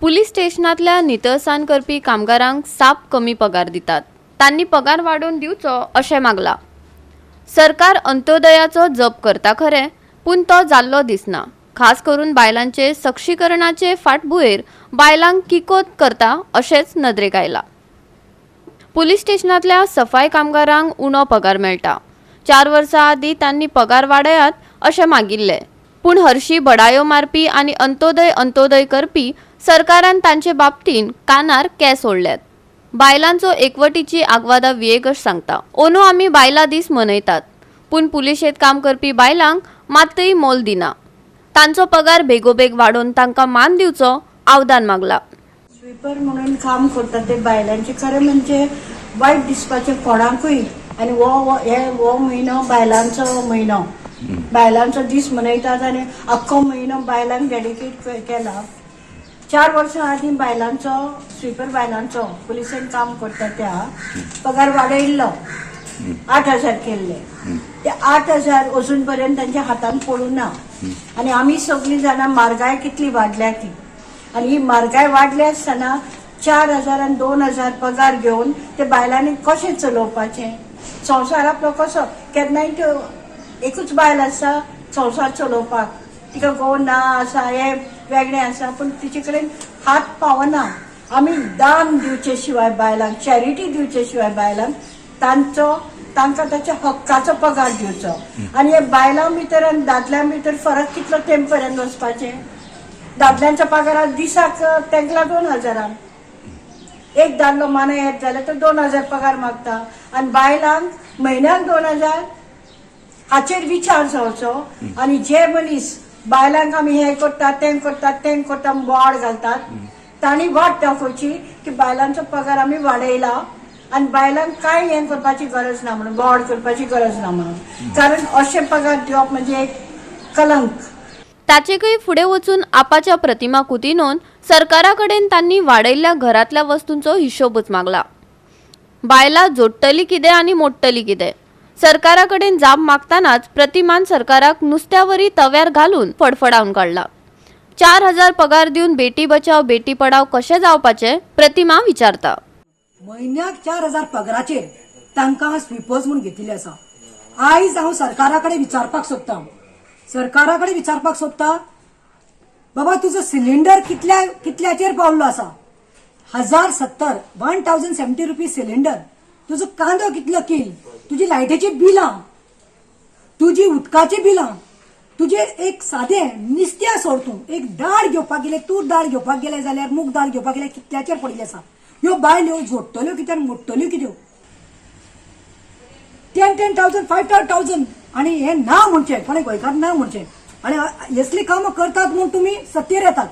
Police स्टेशनांतल्या नितळसाण करपी कामगारांक साप कमी पगार दितात. तांणी पगार वाडोवन दिवचो अशें मागला. सरकार अंत्योदयाचो जप करता खरें, पूण तो जाल्लो दिसना. खास करून बायलांचे सक्षीकरणाचे फाटभुंयेर बायलांक किकोत करता अशेंच नदरेक आयलां. पुलीस स्टेशनांतल्या सफाय कामगारांक उणो पगार मेळटा. 4 वर्सां आदीं तांणी पगार वाडयात अशें मागिल्लें, पूण हरशी बडायो मारपी आनी अंत्योदय अंत्योदय करपी सरकारान तांचे बाबतींत कानार केंस ओडल्यात. बायलांचो एकवटीची आग्वादा वियेगश सांगता, अंदू आमी बायलां दीस मनयतात, पूण पुलिशेंत काम करपी बायलांक मात्तय मोल दिना. तांचो पगार बेगोबेग वाडोवन तांकां मान दिवचो आवाहन मागला. स्वीपर म्हणून काम करता ते बायलांचे खरें म्हणजे वायट दिसपाचें कोणाकूय. आनी हो हो- हे हो म्हयनो बायलांचो म्हयनो, बायलांचो दीस मनयतात आनी अख्खो म्हयनो बायलांक डेडिकेट केला. 4 वर्सां आदीं बायलांचो, स्वीपर बायलांचो, पुलिसेन काम करता त्या पगार वाडयल्लो, 8,000 केल्ले. ते 8,000 अजून पर्यंत तांच्या हातान पडूं ना. आनी आमी सगळीं जाणां म्हारगाय कितली वाडल्या ती. आनी ही म्हारगाय वाडली आसतना 4,000 आनी 2,000 पगार घेवन ते बायलांनी कशें चलोवपाचें संवसार आपलो कसो? केन्नाय त्यो एकूच बायल आसा संवसार चलोवपाक. तिका घोव ना आसा, हें वेगळें आसा, पूण तिचे कडेन हात पावना. आमी दान दिवचे शिवाय बायलांक, चॅरिटी दिवचे शिवाय बायलांक तांचो तांकां ताच्या हक्काचो पगार दिवचो. आनी हे बायलां भितर आनी दादल्यां भितर फरक कितलो तेंप पर्यंत वचपाचें? दादल्यांच्या पगारात दिसाक तेंकला 2 हजारान. एक दादलो मानाय येत जाल्यार तो 2,000 पगार मागता आनी बायलांक म्हयन्याक 2,000. हाचेर विचार जावचो. आनी जे मनीस बायलांक आमी हें करतात, तें करतात, तें करता, बोवाळ घालतात, तांणी वाट दाखोवची की बायलांचो पगार आमी वाडयला आनी बायलांक कांय हें करपाची गरज ना म्हणून, बोवाळ करपाची गरज ना म्हणून. कारण अशें पगार दिवप म्हणजे एक कलंक. ताचेकय फुडें वचून आपाच्या प्रतिमा कुतिनोन सरकारा कडेन तांणी वाडयल्ल्या घरांतल्या वस्तूंचो हिशोबच मागला. बायलां जोडटली कितें आनी मोडटली कितें? सरकारा कडेन जाप मागतानाच प्रतिमान सरकाराक नुस्त्यावरी तव्यार घालून फडफडावन काडला. 4,000 पगार दिवन बेटी बचाव बेटी पढाव कशें जावपाचें, प्रतिमा विचारता. म्हयन्याक 4,000 पगाराचेर तांकां स्वीपर्स म्हूण घेतिल्ले आसा. आयज हांव सरकारा कडेन विचारपाक सोदता, सरकारा कडेन विचारपाक सोदता, बाबा, तुजो सिलिंडर कितल्या कितल्याचेर पावल्लो आसा? 1070, ₹1070 सिलिंडर. तुजो कांदो कितलो कील, तुजी लायटीची बिलां, तुजी उदकाची बिलां, तुजे एक सादें निस्त्या सोड, तूं एक दाळ घेवपाक गेले, तूर दाळ घेवपाक गेले जाल्यार, मूग दाळ घेवपाक गेले, कितल्याचेर पडिल्ली आसा. ह्यो बायल्यो जोडटल्यो कितें आनी मोडटल्यो कित्यो? 10 10,000, 5,000. आणि हे ना म्हणचे कोणी गोंयकार ना म्हणचे आणि असली कामां करतात म्हूण तुमी सत्तेर येतात.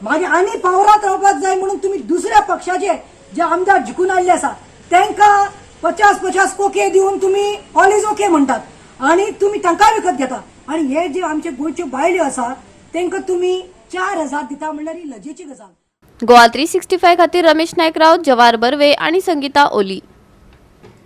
मागीर आनी पावरात रावपाक जाय म्हणून तुमी दुसऱ्या पक्षाचे जे आमदार जिखून आयिल्ले आसा तांकां 50 50 कोके दिवन तुमी ऑल is okay म्हणटात आणि तुमी तांकां विकत घेता. आणि हे जे आमचे गोंयच्यो बायल्यो आसात तांकां तुमी 4,000 दिता म्हणल्यार ही लजेची गजाल. गोवा 365 खातीर रमेश नायक राऊत, जवाहर बर्वे आणि संगीता ओली.